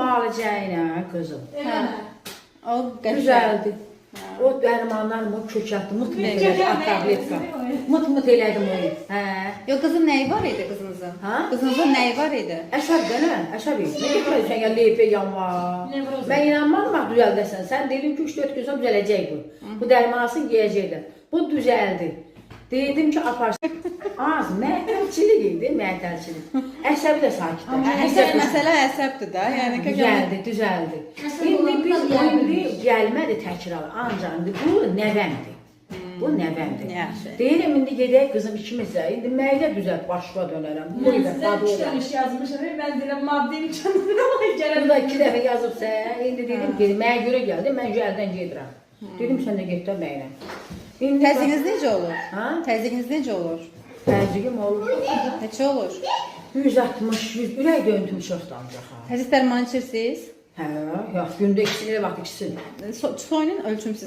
müalicə ilə qızım. Hə. O qəşəng. Düzəldi. O dərmanlar mı kökəltdi, mıt mıt elədi, Kökəlmə, tabletka. Mıt mıt elədim onu. Hə. Yox, qızın nəyi var idi qızınızın? Ha? Qızınızın nəyi var idi? Əsəb də nə? Əsəb idi. Nə getməlisən ya leypə yanma. Nevroz. Mən inanmadım bax düzəldəsən. Sən dedin ki 3-4 gün sonra düzələcək bu. Bu dərmanasını yeyəcəklər. Bu düzəldi. Dedim ki aparsın. Az məhtəlçilik idi, məhtəlçilik. Əsəbi də sakitləşdi. Əsəb məsələ əsəbdir də. Yəni kökəlmə. Düzəldi, düzəldi. Əsəb İndi olanda biz da indi gəlmədi təkrar. Ancaq indi bu nəvəmdir. Bu nəvəmdir. Yaxşı. Deyirəm indi gedək qızım ikimiz də. İndi məyə düzəlt başına dönərəm. Bu Mən ilə sizə qadın iki olar. dənə iş yazmışam. Mən deyirəm maddi imkanım gələn. Bu da iki dəfə yazıbsa, indi dedim ki, mənə görə gəldi, mən əldən gedirəm. Dedim sən də get də mənə. İndi Təzyiqiniz necə olur? Ha? Təzyiqiniz necə olur? Təzyiqim olur. Neçə olur? 160, 100, ürək döyüntüm çoxdur ancaq ha. Təzyiq dərmanı içirsiniz? Hə, yox, gündə ikisini elə vaxt ikisini. Soyunun ölçüm siz.